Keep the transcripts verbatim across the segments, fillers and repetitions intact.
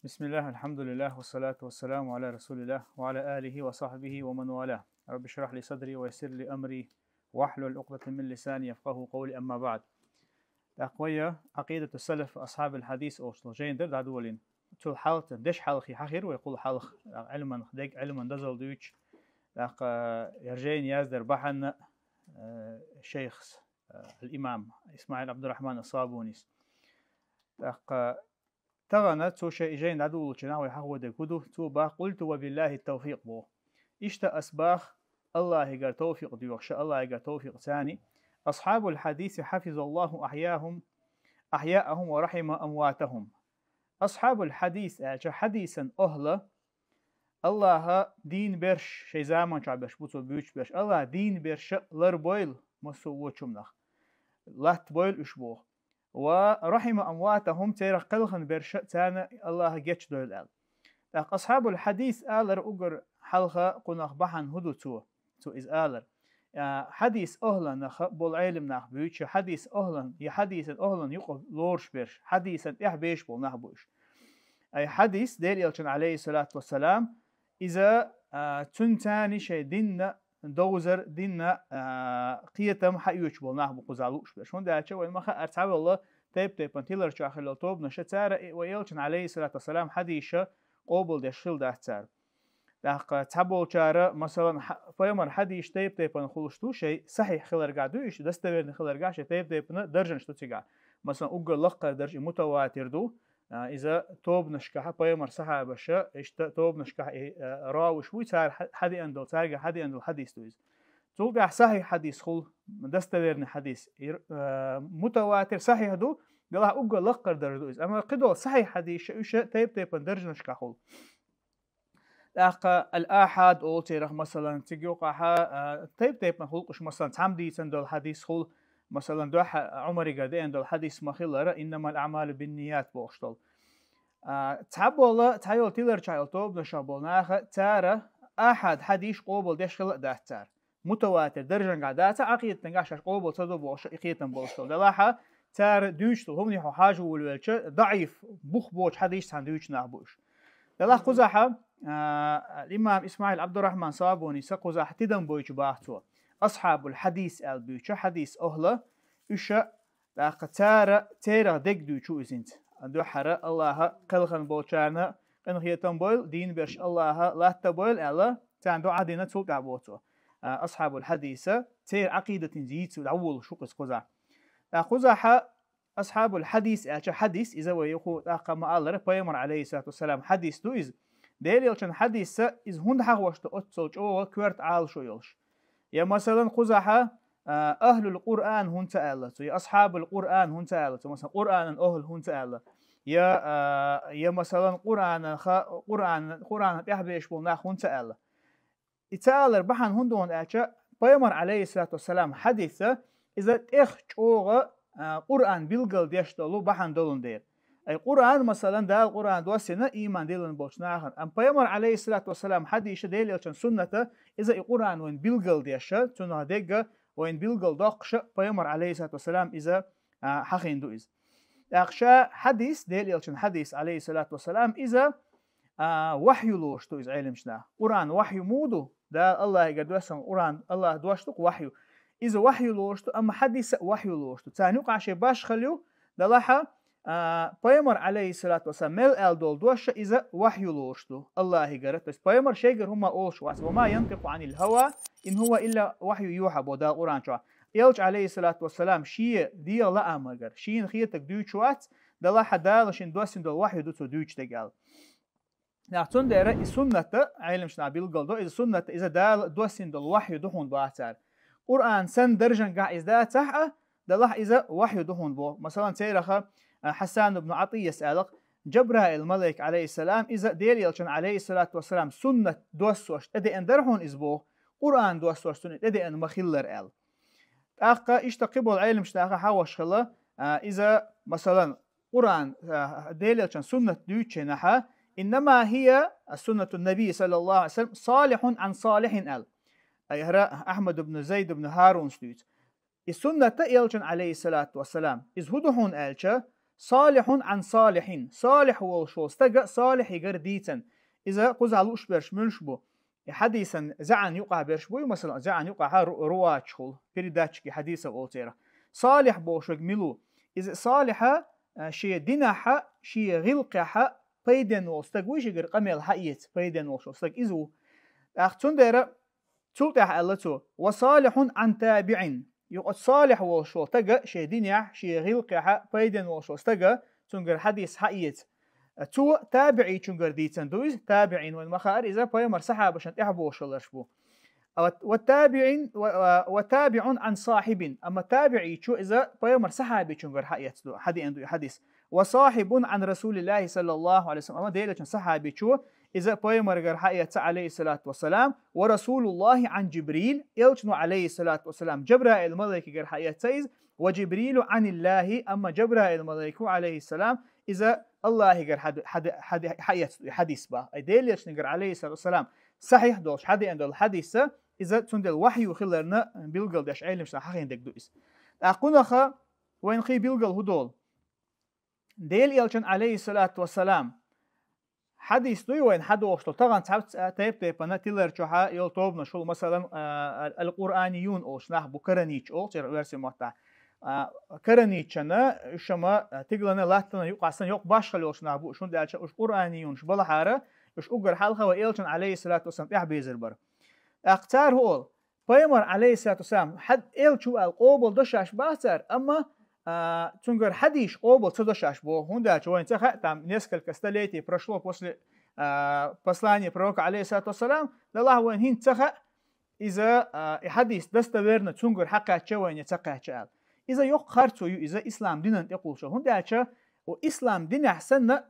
بسم الله، الحمد لله، والصلاة والسلام على رسول الله وعلى آله وصحبه ومن والاه. رب اشرح لي صدري ويسر لي أمري واحلل عقدة من لساني يفقهوا قولي، أما بعد. ТӀаккха вай Ӏакъидату салаф асхьабул хьадис олуш долу жайна дара дӀадолийна. Цул хьалха, дешхьалхе хьахийра вай кхул хьалха, тӀаккха Ӏилман, дег Ӏилман дозалла дуьйцуш, тӀаккха яр жайна яздар бахьана, э, шайхас, э, ал-имам Исмаил Абдурахман ас-Сабунис. ТӀаккха тахана цо шайн и жайна дӀадолучу нах вай хьахо дерг хӀун ду, цо бах: «Къулту ва биллахи тавфикъ», – боху. Иштта ас бах, Аллахьигара тавфикъ доьхуш, Аллахьигара тавфикъ царни. Асхьабул хьадиси хьафизаллаху ахьяхум, ахьяахум ва рахьима амватахум. Асхьабул хьадис аьлча, хьадисан охьла, Аллаха дийна берш, шайн заман чохь берш бу цо буьйцуш берш. Аллаха дийна берш лар бойла массо а вочумнах. Латта бойла уьш боху. «Ва рахьима амватахум», церах кхелхина берш, царна Аллаха гечдойла аьлла. ТӀаккха асхьабул хьадис алар угар хьалха кхунах бахьана хӀун ду цо? Цо иза алар. А, хьадис охьланах болу Ӏелам нах буьйцу, хьадис охьлан, я хьадисан охьлан юкъа лоруш берш, хьадисан тӀехь беш болу нах бу уьш. Ай хьадис, Делан Элчан, алейхиссалату вассалам, иза, а, цуьнан царна шайн динна довзар, динна, а, кхетам хьаоьцуш болу нах бу кхузахь лууш берш. ХӀунда аьлча вайн ма хаьара цхьаволла тайп-тайпана тилар чохь хилла тобанаша, цара и вай Элчан, алейхиссалату вассалам, хьадиша къобалдеш хила дац цара. ТӀаккха цхьаболчара, масалан, хьа-, пайхамар хьадийш тайп-тайпана хуьлуш ду, шайн сахьихь хиларгахь ду уьш, достоверный хиларгахь шайн тайп-тайпана даржанаш ду цигахь. Масалан, уггар лаккхара дарж и мутаватир ду, а, иза тобанашкахь пайхамар сахьабаша, иштта тобанашкахь и, а, равиш вуй, цара хьа-, хьадеана долу, цаьрга хьадеана долу хьадис ду иза. Цул тӀаьхьа сахьихь хьадис хуьлу, достоверный хьадис. Ир-, а, мутаватир сахьихь ду, делахь уггар лаккхара дарж ду иза. Амма кхидолу сахьихь хьадийша уьш тайп-тайпана даржанашкахь хуьлу. ТӀаккха ал-ахьад олу церах, масалан, цига юкъахьа, а, тайп-тайпана хуьлу уьш, масалан, цхьамма дийцина долу хьадис хуьлу, масалан, дуьхьа Ӏумаригара деана долу хьадис ма-хиллара, «Иннамал аъмалу бинният» бохуш долу. А, цхьаболу, цхьайолу тилар чохь йолу тобанашах болу наха, цара ахьад хьадийш къобалдеш хила а дац цара. Мутаватир даржангахь дац, Ӏакъидатангахь шаьш къобал ца до бохуш и кхетам болуш долу. Делахьа цара дуьйцуш долу, хӀуманехьо хьажа волавелча, даӀиф, бух боцу хьадийш цхьаьна дуьйцу нах бу уьш. Делахь кхузахьа, а, имам Исмаил Абдурахман Сабуни са кхузахь тидам бойчу бах цо. Асхьабул хьадис аьлла буьйцу, хьадис охьла, уьша, тӀаккха цара, церах дерг дуьйцу иза хӀинца. Дуьххьара Аллаха кхелхина болчарна къинхетам бойла, дийна берш Аллаха латта бойла аьлла, царна дуӀа дина, цул тӀаьхьа боху цо. А, асхьабул хьадиса, церан Ӏакъидатин зийца дӀаволуш ву кхуза кхузахь. ТӀаккха кхузахьа асхьабул хьадис аьлча, хьадис, иза вай юху тӀаккха ма-аллара, пайхамар, алейхиссалату вассалам, хьадис ду иза. Делан Элчан хьадисса иза хӀунда хьахош ду оццул чӀогӀа коьрта Ӏалашо йолуш? Я, масалан, кхузахьа, а, ахьлул Къуръан хӀунда ца аьлла цо, я асхьабул Къуръан хӀунда ца аьлла цо, масалан, Къуръанан охьла хӀунда ца аьлла? Я, а, я, масалан, Къуръана ха-, Къуръан, Къуръана тӀехь беш болу нах хӀунда ца аьлла? И ца алар бахьана хӀунда ду аьлча, пайхамар, алейхиссалату вассалам, хьадисса иза тӀех чӀогӀа, а, Къуръан билгал деш долу бахьана долун дера. Ай Къуръан, масалан, Дала Къуръан доссина ийман диллина болчу нахана. Амма пайхамар, алейхиссалату вассалам, хьадийша, Делан Элчан сунната, иза и Къуръан вайн билгал деша, цунах дегга вайн билгал доккхуша, пайхамар, алейхиссалату вассалам, иза, а, хьахийна ду иза. ТӀаккха ша хьадис, Делан Элчан хьадис, алейхиссалату вассалам, иза, а, вахью лоруш ду иза Ӏелимчу наха. Къуръан вахью муха ду? Дала Аллахьигара доьссина Къуръан, Аллаха дош ду-кх вахью. Иза вахью лоруш ду, амма хьадис а вахью лоруш ду. Царна юкъахь шайн башхалла ю, делахьа, а, пайхамар, алейхиссалату вассалам, мел аьлла долу доша иза вахью лоруш ду Аллахьигара. То есть пайхамар шайгара хӀума олуш вац. «Ва ма янтикъу анил хава, ин хува илла вахью юха», бо Дала Къуръан чохь. Элча, алейхиссалату вассалам, шен дегӀан лаамагара, шена хетаг дуьйцуш вац, делахьа Дала шена доссина долу вахью ду цо дуьйцуш дерг аьлла. Нах цундела и сунната, Ӏелимчу наха билгал до, иза сунната, иза Дала доссина долу вахью ду хьуна боху цара. Къуръан санна даржангахь иза дацахь а, делахь иза вахью ду хьуна боху. Масалан, цераха, а, Хьасан ибн Ӏатийяс аьлла-кх, Джабраил малайк, алейхиссалам, иза Делан Элчан, алейхиссалату вассалам, суннат доссош тӀедеана дара хьуна иза боху, Къуръан доссош цунна тӀедеана ма-хиллара аьлла. ТӀаккха иштта кхиболу Ӏелимчу наха хьахош хилла, а, иза, масалан, Къуръан, а, Делан Элчан суннат дуьйцучу хенахьа, «Иннама хия суннату наби, саллаллаху алейхи ва саллям, салихун ан салихин», аьлла. Ай хӀара Ахьмад ибн Зайд ибн Харунс дуьйцу. И суннат а Элчан, алейхиссалату вассалам, иза хӀун ду хьуна аьлча, Салихьун ан салихьин. Салихь волуш волу стага салихьигара дийцан. Иза кхузахь лууш берш муьлш бу? И хьадисан заьӀан юкъахь берш буй, масала, заьӀан юкъахь ру-, рувачхул, передатчики хьадиса волу церах. Салихь бохуш верг мила ву? Иза салихьа, а, шен динахьа, шен гӀиллакхехьа пайден волу стаг вуй, шигара къамел хьаэца пайден волуш волу стаг иза ву. ТӀаккха цундела цул тӀаьхьа аьлла цо: «Ва салихьун ан табиӀин». Юкъа салихь волуш волу стага шен динехь, шен гӀиллакхехьа пайден волуш волу стага, цуьнгара хьадис хьаэца. Цо табиӀичуьнгара дийцан ду иза, табиӀин вайн ма хаара, иза пайхамар сахьабашна тӀаьхьа бохуш хиларш бу. Ва, ва табиӀин, ва, ва, ва табиӀун ан сахьибин. Амма табиӀичо иза пайхамар сахьабичуьнгара хьаэца ду, хьадеана ду и хьадис. «Ва сахьибун ан Расулиллахи саллаллаху алейхи ва саллям». Амма Делан сахьабичо иза пайхамаргара хьаэца, алейхиссалату вассалам, «ва Расулуллахи ан Джибрил», элчано, алейхиссалату вассалам, Джабраил малайкигара хьаэца иза, «ва Джибрилу аниллахи», амма Джабраил малайко, алейхиссалам, иза Аллахигара хьад-, хьад-, хьад-, хьаэца и хьадис бах. Ай Делан элчанигара, алейхиссалату вассалам, сахьихь долуш хьадеана долу хьадиса, иза цундела вахью хиларна билгал деш Ӏелимашна хьахийна дерг ду иза. ТӀаккха кхунаха вайн кхин билгал хӀун долу? Делан элчан, алейхиссалату вассалам, хьадис дуй вайн хьадохуш долу, тахана цхьацца тайп-тайпана тилар чохьа йолу тобанаш хула, масалан, а, ал-, ал-Къуръаниюн олуш нах бу, каранийча олу церан оьрсийн маттахь. А, каранийчана, уьш ма, а, тигалана, латтана юкъахь санна йоккха башхалла йолуш нах бу, уьш хӀунда аьлча уьш къуръаниюнаш балахьара, уьш уггар хьалха вайн элчан, алейхиссалату вассалам, тӀаьхьабезар бара. ТӀаккха цара хӀун олу? Пайхамар, алейхиссалату вассалам, хьад-, элча ву аьлла къобал до шаьш бах цара, амма, а, цуьнгара хьадийш къобал ца до шаьш боху, хӀунда аьлча вайна ца хаьа, там несколько столетий прошло после, а, послания пророка, алейхиссалату вассалам, делахь вайна хӀинца ца хаьа, иза, а, и хьадис достоверно цуьнгара хьакхаьчча вайна я ца кхаьчча аьлла. Иза йоккха харцо ю, иза ислам динан тӀекхуллуш, хӀунда аьлча у ислам динехь санна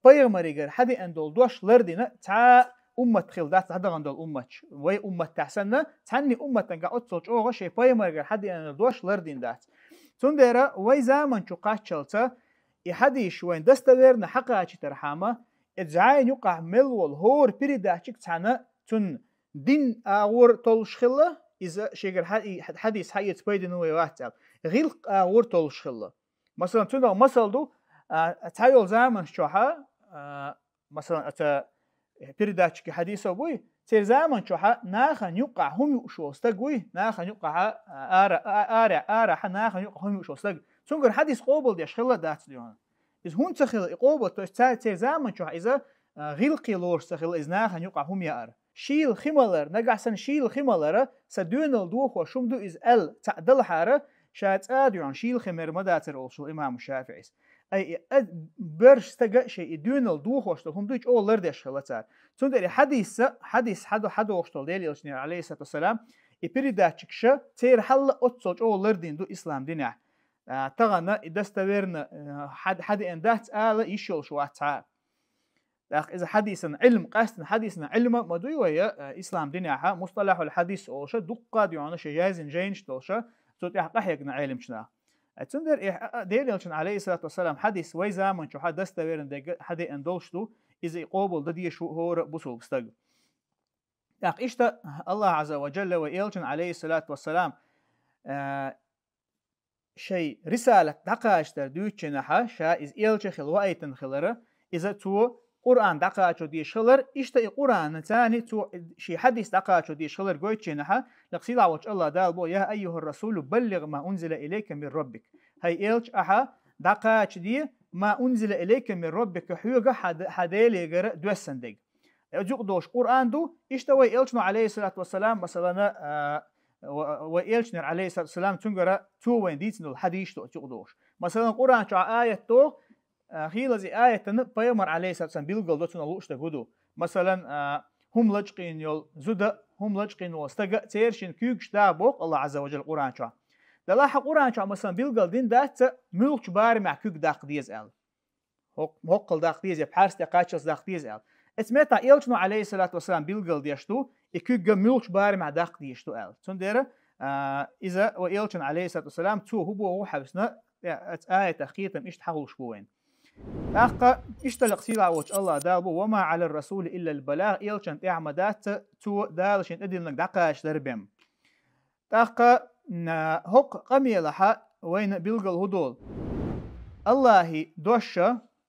пайхамаригара хьадеана долу дош лардина цхьа уммат хилла дац дӀадахана долу умматаш. Вай умматехь санна, цхьанний умматан гахь оццул чӀогӀа шайн пайхамаригара хьадеана долу дош лардина дац. Цундела вай заман чу кхаччалца, и хьадийш вайн достоверно хьакхачийтархьама, и зӀайна юкъахь мел волу хӀора передатчик цхьаьна цунна дин агӀор толлуш хилла, иза шегара хьа-, и хьадис хьаэца пайдано вай вац аьлла, гӀиллакх агӀор толлуш хилла. Масалан, цуьнан масал ду, а, цхьайолу заманаш чохьа, а, масалан, аца передатчики хьадисо буй, церан заман чохьа нахана юккъахь хӀума юуш волу стаг вуй, нахана юккъахьа, а, ара, а, ара, арахьа нахана юккъахь хӀума юуш волу стаг. Цуьнгара хьадис къобалдеш хилла дац дуьйхьа. Иза хӀунда ца хилла и къобал, то есть ца-, церан заман чохь иза, а, гӀиллакхе лоруш ца хилла иза нахана юкъахь хӀума яар. Шийла хи малар, нагахь санна шийла хи малара, сан доьналла дохош хӀума ду иза аьлла, цхьаъ далахьара, ша цӀа а дуьйхьна шийла хи мер ма дацара олуш ву имаму ШафиӀис. Ай, и а, берш стага а шайн и доьналла дохош долу хӀума дуй чӀогӀа лардеш хилла цара. Цундела и хьадисса, хьадис хьадо-, хьадохуш долу Делан элчанера, алейхиссалату вассалам, и передатчикша церан хьалла оццул чӀогӀа лардина ду ислам динехь. А, тахана и достоверно, а, хьад-, хьадеана дац ала йиш йолуш вац цхьа а. ТӀаккха иза хьадисан Ӏилма, къаьстина хьадисан Ӏилма ма дуй вай, а, ислам динехьа, мусталахьул хьадис олуша, дуккха а дуьйхьна шайн яздина жайнаш долуша, цу тӀехь къахьегна Ӏелимчу наха. А цундела и, а, а, Делан элчан, алейхиссалату вассалам, хьадис вай заман чохьа достоверно дерг хьадеана долуш ду, иза и къобал дан дезаш ву хӀора бусулба стаг. ТӀаккха иштта Аллах Азза ва Джалла вай элчан, алейхиссалату вассалам, а, шайн рисалат дӀакхачадар дуьйцучу хенахьа, ша иза элча хила ваийтина хилара, иза цо Къуръан дӀакхачо дезаш хилар, иштта и Къуръанан цани цо шен хьадис дӀакхачо дезаш хилар гойтучу хенахьа, лакха сийлахь волчу Аллах Дала бо: «Я айюхар расулу, баллигъ ма унзила илейка мир раббик». ХӀай элча, ахьа дӀакхача де, ма унзила илейка мир раббика, хьоьга хьан д-, хьан Делегара доьссан дерг. Оцу юкъа долуш Къуръан ду, иштта вай элчано, алейхиссалату вассалам, масалана, а, ва-, вай элчанера, алейхиссалату вассалам, цуьнгара цо вайн дийцина долу хьадийш ду оцу юкъа долуш. Масалан, Къуръан чохь аят ду, а, хийлаза и аятана пайхамар, алейхиссалату вассалам, билгал до цунах лууш дерг хӀун ду. Масалан, а, хӀума лачкъийна йолу зуда, хӀума лачкъийна волу стага, церан шина куьйгаш да боху Аллах Азза ва Джалла Къуръан чохь. Далахьа Къуръан чохь, масалан, билгал дина дац ца, муьлхачу барамехь куьг даккха деза аьлла. ХӀокх-, хӀоккхал даккха деза, я пхьарс тӀе кхаччалц даккха деза аьлла. Эцу меттахь элчано, алейхиссалату вассалам, билгал деш ду, и куьгга муьлхачу барамехь даккха дезаш ду аьлла. Цундела, а, иза вай элчан, алейхиссалату вассалам, цо хӀун боху хьаьвсина, я, эцу аятах кхетам иштта хьахулуш бу вайна. ТӀаккха иштта лакха сийлахь волчу Аллах Дала бу: «Ва ма Ӏалар расули иллал балагъ», элчан тӀехь ма дац ца, цо Дала шен тӀедиллинарг дӀакхачадар бен. ТӀаккха, м, хӀокху къамелахьа вайна билгал хӀун долу? Аллахьи дош,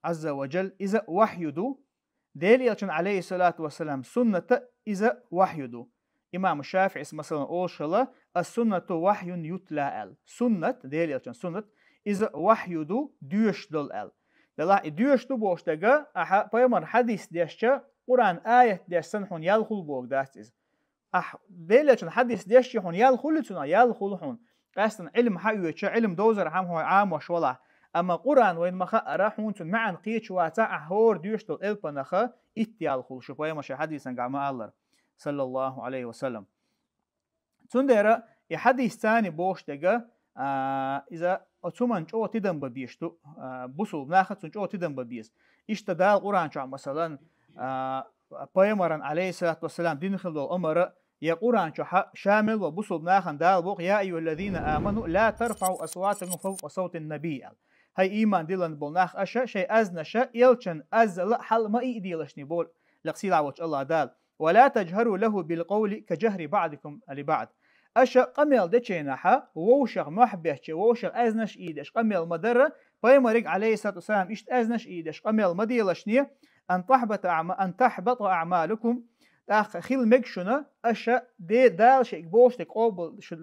Ӏазза ва жалла, иза вахью ду, Дела Элчан, Ӏалайхи ссалату вассалам, суннат, иза вахью ду. Имам ШафиӀис, масалан, олуш хилла: «Ас-суннату вахьюн ютла», – аьлла. Суннат, Дела Элчан суннат, иза вахью ду, доьшуш долу аьлла. Делахь и доьшуш ду бохуш дерг, ахьа пайхамар хьадис дешча, Къуръан аят деш санна хьуна ял хуьлу бохург дац иза. Ахь Дела Элчан хьадис дешча хьуна ял хуьлу цунах, ял хуьлу хьуна. Къаьстина Ӏилма хьаоьцуча, Ӏилма довзархьама хьо Ӏамош валахь. Амма Къуръан вайна ма хаъара, хьуна цуьнан маьӀна кхеташ вацахь, ахь хӀора доьшуш долу элпанах итт ял хуьлу шу, пайхамар шен хьадисангахь ма-аллара, саллаллаху Ӏалайхи ва саллам. Цундела и хьадис царна бохуш дерг, а, иза оцу хӀуманна чӀогӀа тидам бан безаш ду, а, бусулба наха цунна чӀогӀа тидам бан беза. Иштта Дала Къуръан чохь, масалан, а, пайхамаран, Ӏалайхи ссалату вассалам, дина хила долу омара, я Къуръан чохь ша мел ву бусулба нахана Дала боху: «Я айюхаллазина аману, ла тарфаӀу асватакум фавкъа савтин набий», – аьлла. «ХӀай ийман диллина болу нах, аша шайн аьзнаш Элчан аьззала хьала ма ийделашний», – боху лекха сийлахь волчу Аллах Дала. «Ва ла таджхару лаху билкъавли каджхри баӀдикум ли баӀд». Аша къамел дечу хенахь вовшах мохь бетташ, вовшах аьзнаш ийдеш къамел ма дара, пайхамарига, Ӏалайхи ссалату вассалам, иштта аьзнаш ийдеш къамел ма делашний, ан тахьбата аӀма-, ан тахьбата аӀмалукум, тӀаккха хила мега шуна, аша де-, Дала шайга бохуш дерг къобал шу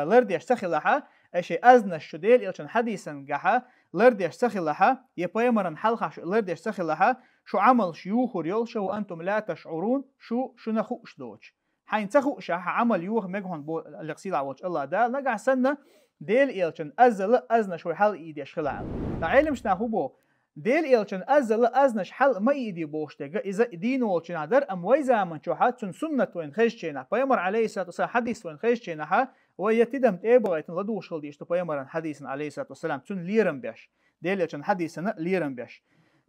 лардеш ца хилахь, аша шайн аьзнаш шу Дела Элчан хьадисангахь лардеш ца хилахь, я пайхамаран хьалха шу лардеш ца хилахь, шу Ӏамалш юхур йолуш, ва антум ла ташӀурун, шу шуна хууш доцуш. Хьайна ца хууш, хьан Ӏамал юха мега хьуна бо-, лекха сийлахь волчу Аллах Дала, нагахь санна Дела Элчан аьззала аьзнаш вай хьала ийдеш хилахь. Ткъа Ӏеламчу наха хӀун боху? Дела Элчан аьззала аьзнаш хьала ма ийде бохуш дерг, иза и дийна волчу хенахь дара, амма вай заман чохь цуьнан суннат вайна хезчу хенахь, пайхамар, Ӏалайхи ссалату вассалам, хьадис вайна хезчу хенахь, вай я тидам тӀе а бахийтина ладугӀуш хила дезаш ду пайхамаран хьадисана, Ӏалайхи ссалату вассалам, цуьнан лерам беш, Дела Элчан хьадисана лерам беш.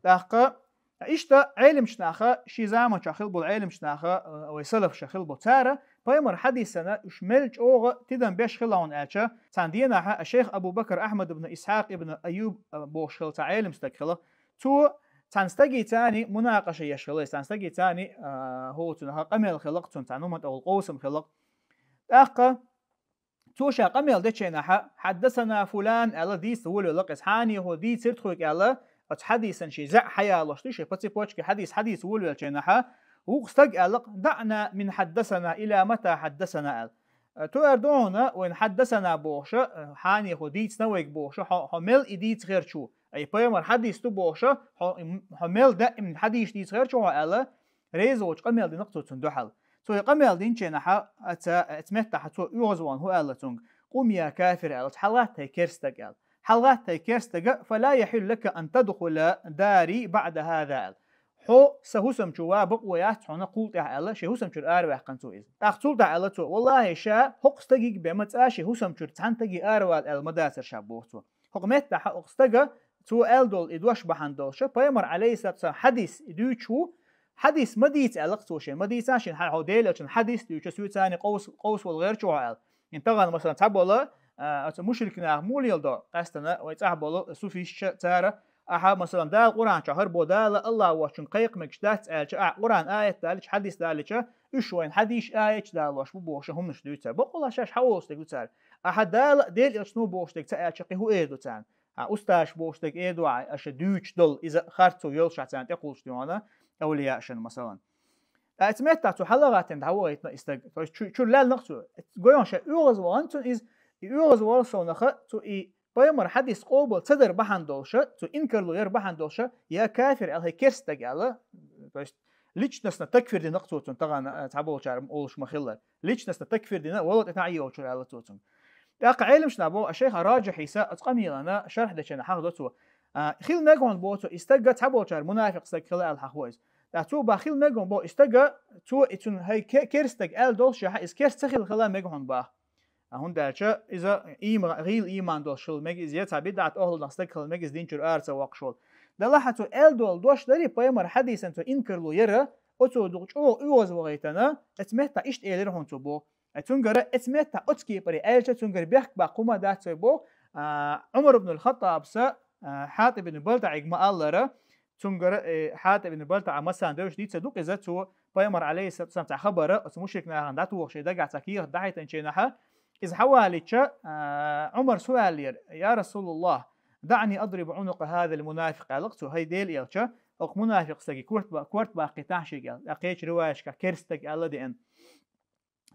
ТӀаккха иштта Ӏеламчу наха, шен заман чохь хила болу Ӏеламчу наха, э, вай салафаша хила болу, цара пайхамар хьадисана уьш мел чӀогӀа тидам беш хила хьуна аьлча, цхьана дийнахь шайх Абу Бакр Ахьмад ибн Исхьакъ ибн Айюб, э, бохуш хила цхьа Ӏеламстаг хила. Цо цхьана стаге царна мунакъаша еш хила, цхьана стаге царна, э, хӀоцунах къамел хилла цуьнан, цхьана хӀуманна тӀехула къовсам хилла. ТӀаккха цо ша къамел дечу хенахь, «Хьаддасана фулан», – аьлла, дийца волавелла иза. Хьанехо дийцира тхоьга аьлла, оцу хьадисан шен зӀе хьаялош ду, шен по цепочке хьадис хьадийца волавеллачу хенахь, вукху стага аьлла: «ДаӀна мин хьаддасана, ила мата хьаддасана», – аьлла. Тоьар ду хьуна, вайна хьаддасана бохуша, хьанехо дийцина вайга бохуша, хьо, хьо мел и дийца херчу, ай пайхамар хьадис ду бохуша, хьо, хьо мел даим хьадийш дийца херчу хьо аьлла, реза волчу къамел дина-кх цо цунна дуьхьал. Цо и къамел динчу хенахь, аца, аца меттахь цо оьгӀазвахана хӀун аьлла цуьнга: «Къум я кафир», – аьлла, «хьалагӀатта, хӀай керстаг», – аьлла. «ХьалагӀатта, хӀай керстаг, фала яхьиллу лака ан тадхула дари баӀда хӀаза», – аьлла. «Хьо сан хӀусам чу ван бакъо яц хьуна кхул тӀаьхьа», – аьлла, шен хӀусам чуьра араваьккхина цо иза. ТӀаккха цул тӀаьхьа аьлла цо: «Валлахьи, ша хӀокху стагига бен ма цкъа шен хӀусам чуьра цхьана стаге аравала аьлла ма дацара ша», – боху цо. ХӀокху меттахь хӀокху стага цо аьлла долу и дош бахьана долуша, пайхамар, Ӏалайхи ссалату вассалам, хьадис и дуьйцуш ву, хьадис ма дийца аьлла-кх цо шен, ма дийца шен, хьан хьо Дела Элчан хьадис дуьйцуш, соьца царна къовс-, къовсавала гӀерташ ву хьо аьлла. ХӀинца тахана, масалан, цхьаболу, а, оцу мушрик наха муха леладо, къаьстина вай цӀахь болу суфисташа, цара, ахьа, масалан, Дала Къуръан чохь хӀара бо Дала Аллах воцчунна кхайкха мегаш дац аьлча, ахьа Къуръан аят далича, хьадис далича, уьш вайна хьадийш аяташ далош бу бохуша хӀуманаш дуьйцу цара. Бакъалла шаьш хьан волуш дерг ду цара. Ахьа Дала, Дела Элчано бохуш дерг ца аьлча, кхин хӀун эр ду царна? Хьан устазаш бохуш дерг эр ду ахьа, аша дуьйцуш долу, иза харцо йолуш ахьа царна тӀекхуллуш дуьйна, авлияашна, масалан. Ткъа оцу меттахь цо хьалагӀаттина дӀавахийтина и стаг. То есть чу-, чуьра лаьллина-кх цо. Гой хьуна, ша оьгӀазвахана цунна иза, и оьгӀазвахаллалц совнаха цо и пайхамар хьадис къобал ца дар бахьана долуша, цо инкарло яр бахьана долуша, я кафир аьлла, хӀай керстаг аьлла. То есть личностно такфир дина-кх цо цунна тахана, а, цхьаболчара олуш ма-хиллара. Личностно такфир дина, вала тӀе таӀийолчуьра аьлла цо цунга. ТӀаккха Ӏеламчу наха боху, а шайх ар-Раджихьис оцу къамелана шархь дечу хенахь хьахадо цо. А, хила мега хьуна боху цо, и стаг цхьаболчара мунафикъ стаг хила аьлла хьахо иза. ТӀаккха цо боху, хила мега хьуна боху, и стага, цо и цунна хӀай ке-, керстаг аьлла долуш, яхьа иза керст ца хила хила мега хьуна боху. А, хӀунда аьлча иза ийма-, гӀийла ийман долуш хила мега иза, я цхьа бидӀат охьлунах стаг хила мега иза дин чуьра ара ца воккхуш волу. Делахь а цо аьлла долу дош дарий, пайхамар хьадисан цо инкарло яра, оцо дукха чӀогӀа оьгӀазвахийтина, оцу меттахь иштта элира хьуна цо боху. Ай цуьнгара оцу меттахь оцу кепаре аьлча, цуьнгара бехк баккха хӀума дац вай боху, а, Ӏумар ибн аль-Хаттабса, а, Хьатиб ибн БалтаӀига ма-аллара, цуьнгара, э, Хьатиб ибн БалтаӀа массарна девзаш дийца ду иза, цо пайхамар, Ӏалайхи ссалату вассалам, цхьа хабар оцу мушрик нахана дӀатохуш, шен дагахь цхьа кехат дӀахьийтинчу хенахь, иза хьавалийча, а, Ӏумара хӀун аьллера: «Я Расулаллах, «دعني أضرب عنق هذا المنافق», аьлла цо, хӀай Делан элча, оцу мунафикъ стаге корта ба-, корта баккхийтахьа шега аьлла. ТӀаккха кхечу риваяташкахь керста стаг аьлла деана.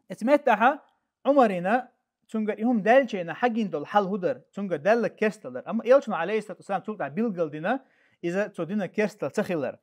Эцу меттахьа Ӏумарина цуьнгара и хӀума даьллачу хенахь хьагина долу хьал хӀун дара, цуьнгара даьлларг керстал дара. Амма элчано, Ӏалайхиссалату вассалам, цул тӀаьхьа билгалдина иза цо динарг керстал ца хилар.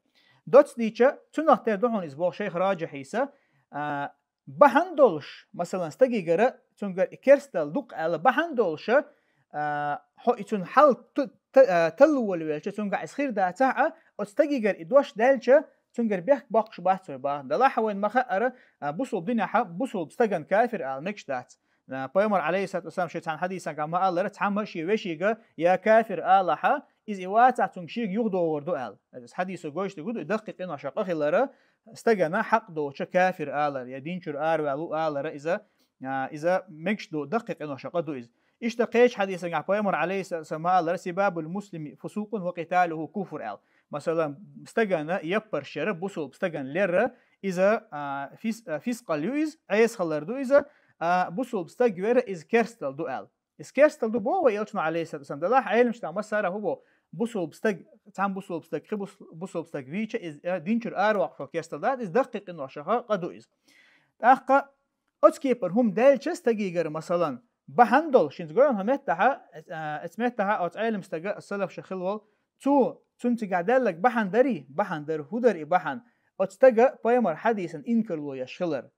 Доцца дийцича, цунах тера ду хьуна иза боху шайх Раджихьиса, а, бахьана долуш, масалан, стагигара цуьнгара и керстал ду-кх аьлла бахьана долуша, а, хьо и цуьнан хьал т-, т-, а, талла волавелча, цуьнгахь иза хир дацахь а, оцу стагигара и дош даьлча, цуьнгара бехк боккхуш бац вай бахана. Делахь а вайна ма-хаъара, а, бусулба динехьа бусулба стагана кафир ала мегаш дац. А, пайхамар, Ӏалайхиссалату вассалам, шен цхьана хьадисангахь ма-аллара, цхьамма шен вешига я кафир алахьа, иза и вацахь, цуьнга шега юхадогӀур ду аьлла. Иза хьадисо гойтуш дерг ду, и даккхий къиношкъа хилара, стагана хьакъ доцуча кафир алар, я дин чуьра араваьлла ву алара иза, а, иза мегаш ду, даккхий къиношкъа ду иза. Иштта кхечу хьадисангахь пайхамар, Ӏалайхиссалам, ма-аллара: «سباب المسلم فسوق وقتاله كفر», аьлла. Масалан, стагана яппарш яра, бусулба стагана лерра, иза, а, фис-, а, фискъал ю иза, Ӏеса хилар ду иза, а, бусулба стаг вера, иза керстал ду аьлла. Иза керстал ду боху вай элчано, Ӏалайхиссалату вассалам. Делахь Ӏеламнаха массара а хӀун боху, бусулба стаг, цхьана бусулба стаг, кхин бус-, бусулба стаг вийча, иза, а, дин чуьра араваккхуш волу керстал дац, иза даккхий къиношкъа къа ду иза. ТӀаккха оцу кепара хӀума даьлча стагигара, масалан, бахьана долуш, хӀинца гой хьуна меттахьа, а, эцу меттахьа оцу Ӏеламстага, салафаша хилла волу, цо, цуьнан цигахь даьлларг бахьана дарий, бахьана дара, хӀун дара и бахьана? Оцу стага пайхамар хьадисан инкарло еш хилар.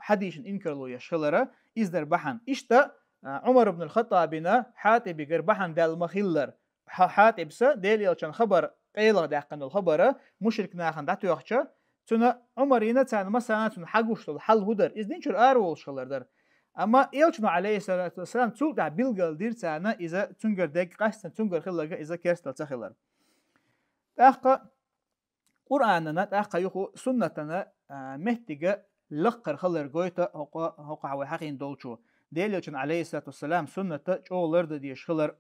Хьадисан инкарло еш хилара, иза дара бахьана. Иштта, а, Ӏумар ибн ал-Хаттабина Хьатибигара бахьана даьлла ма-хиллара. Хьа-, Хьатибса Делан элчан хабар, къелах даьккхина долу хабара, мушрик нахана дӀатоьхча, цуьнан Ӏумарина царна массарна цунна хьагуш долу хьал хӀун дара? Иза дин чуьра араволуш хилар дара. Амма элчано, Ӏалайхиссалату вассалам, цул тӀаьхьа билгалдира царна иза цуьнгара дерг, къаьсттина цуьнгара хилларг иза керстал ца хилар. ТӀаккха Къуръанана, тӀаккха юха суннатана, а, меттига лакхара хилар гойту хӀокху-, хӀокхахь вай хьахийна долчо. Делан элчан, Ӏалайхиссалату вассалам, сунната чӀогӀа лардан дезаш хилар.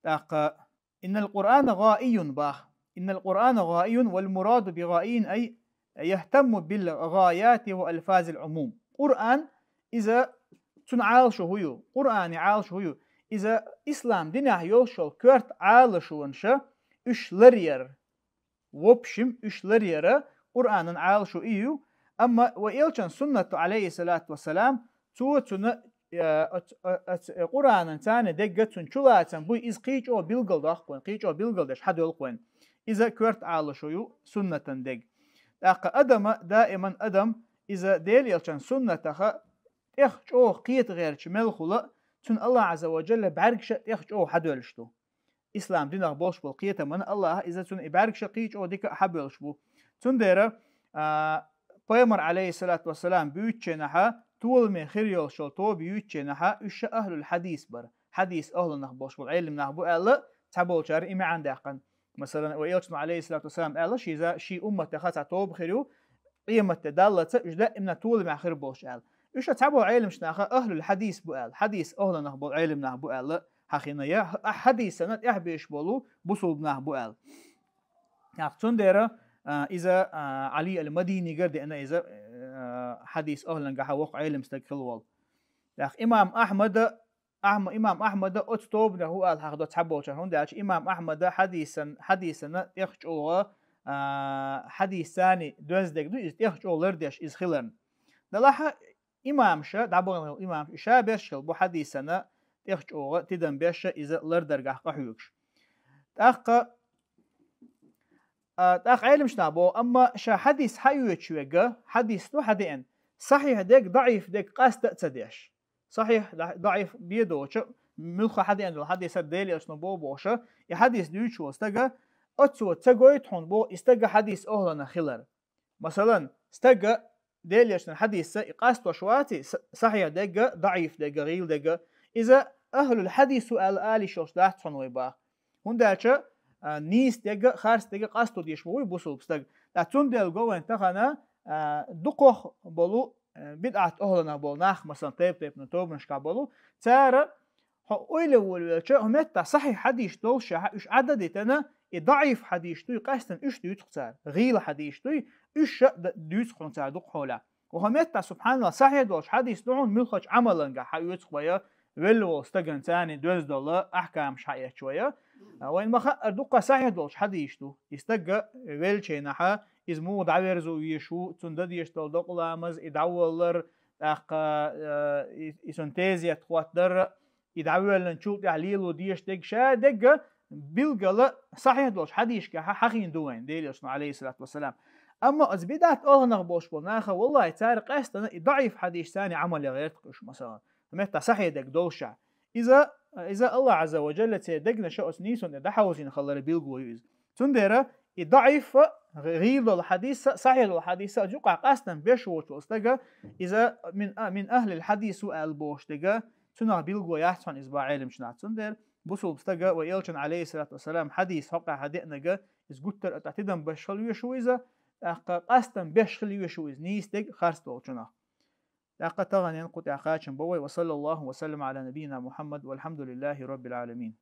ТӀаккха: «إن القرآن غائي», бах. «إن القرآن غائي، والمراد بغائي أي يهتم بالغايات وألفاظ العموم». Къуръан, иза, цуьнан Ӏалашо хӀун ю? Къуръанан Ӏалашо хӀун ю? Иза ислам динехь йолуш йолу коьрта Ӏалашонаша уьш ларъяр. В общем, уьш ларъяра Къуръанан Ӏалашо и ю, амма вай элчан суннату, Ӏалайхиссалату вассалам, цо цуьнан, э, оц-, э, оц-, э, Къуръанан царна дегга цуьнан чулацам буй, иза кхин чӀогӀа билгалдоккху вайн, кхин чӀогӀа билгалдеш хьадоьлху вайн. Иза коьрта Ӏалашо ю суннатан дегга. ТӀаккха адама, даиман адам, иза Делан элчан суннатаха тӀех чӀогӀа кхета гӀерташ мел хула, цуьнан АллахӀ Ӏазза ва Джалла бӀаьргаша тӀех чӀогӀа хьадоьллуш ду. Ислам динах болуш болу кхетаман АллахӀа иза цуьнан и бӀаьргаша кхин чӀогӀа дика а хьабоьллуш бу. Цундела, а, пайхамар, Ӏалайхиссалату вассалам, буьйцученахьа, толаме хир йолуш йолу тоба юьйцученахьа, уьш ша ахьлул хьадис бара. Хьадис ахьлунах болуш болу Ӏелам нах бу аьлла, цхьаболчара и маьӀна даьккхина. Масалан, вай элчано, Ӏалайхиссалату вассалам, аьлла, ши за-, ши умматеха цхьа тоба хир ю, къематде даллалца уьш даимна толамехь хир болуш аьлла. Уьш а цхьаболу Ӏеламчу наха ахьлул хьадис бу аьлла, хьадис ахьлунах болу Ӏелам нах бу аьлла хьахийна я, а хьадисана тӀехь беш болу бусулба нах бу аьлла. ТӀаккха цундела, а, иза, а, Ӏали ал-Мадинигара деана иза, а, хьадис ахьлангахьа воккха Ӏелам стаг хилла волу. ТӀаккха имам Ахьмада, Ахьма-, имам Ахьмада оцу тобанах ву аьлла хьахдо цхьаболчара, хӀунда аьлча имам Ахьмада хьадисан-, хьадисана тӀех чӀогӀа, а, хьадис царна доьзна дерг ду, иза тӀех чӀогӀа лардеш иза хиларна. Делахь а имамша, дӀабахана имамша, и ша берш хилла бу хьадисана тӀех чӀогӀа тидам беш иза лардаргахь къахьоьгуш. ТӀаккха, а, тӀаккха Ӏеламчу наха боху, амма ша хьадис хьаоьцуш верг, хьадис ду хьадеана, сахьихь дерг, даӀиф дерг къаста а ца деш. Сахьихь, да-, даӀиф бен доцуш, муьлхха хьадеана долу хьадисара Делан элчано боху бохуша, и хьадис дуьйцуш волу стага, оццо ца гойту хьуна боху и стага хьадис ахьланах хилар. Масалан, стага Делан элчанан хьадисца и къастош ваций, са-, сахьихь дерг, даӀиф дерг, гӀийла дерг, иза ахьлул хьадис ву аьлла ала йиш йолуш дац хьуна вай боху. ХӀунда аьлча, а, нийса дерг, харц дерг къасто дезаш ма вуй бусулба стаг. Ткъа цундела го вайн тахана, а, дукхах болу, а, бидӀат ахьланах болу нах, масалан, тайп-тайпана тобанашкахь болу, цара хьо ойла волавелча, хӀун меттахь сахьихь хьадисаш долушехь, уьш Ӏад а дитина, и даӀиф хьадисаш дуй, къаьстина уьш дуьйцу-кх цара. ГӀийла хьадисаш дуй, уьш ша д-, дуьйцу-кх хьуна цара дукха хьолехь. Ва хӀун меттахь, субхьаналлахӀ, сахьихь долуш хьадис ду хьуна, муьлххачу Ӏамалангахь хьаоьцу-кх вай, велла волу стагана царна доьзна долу ахькамаш хьаэцча вай, А вайн ма хаара дукха сахьихь долчу хьадийш ду. И стагга велчайнахьа, иза муха дӀаверзо веш ву, цунна дан деш долу докъа ламаз, и дӀаваллар, тӀаккха, э, и, и цунна тезет хӀоттадар, и дӀавоьллинчул тӀаьхьа лело деш дерг ша дерг билгала сахьихь долчу хьадийшкахьа хьахийна ду вайн, Делан Элчано, алейхиссалату вассалам. Амма оцу бидӀат олханах болуш болу наха, валлахӀи, цара къаьстана и даӀиф хьадийш царна Ӏамал ян гӀерта кхуьш, масала. Метта сахьихь дерг долуша. Иза, иза Аллах Азза ва Джалла церан дегнаша оцу нийсонна тӀе дӀахьовзийна хилара билгало ю иза. Цундела и даӀиф, гӀийла долу хьадийса, сахьихь долу хьадийса, оцу юкъахь къастам беш воцу волу стага, иза мин, а, мин ахлил хьадийс ву аьлла бохуш дерг, цунах билгало яц хьуна иза боху Ӏеламчу наха. Цундела бусулба стага вайн Элчан, алейхиссалату вассалам, хьадийс хьокъехь хьадеънарг, иза гуттар а тӀе тидам беш хила веш ву иза, тӀаккха къастам беш хила веш ву иза нийса дерг харц долчунах. ТӀаккха таханен кху тӀехь кхачам бо вай. Ва саллаллаху ва саллам ала набийина Мухаммад, валхамдулиллахи раббил аламин.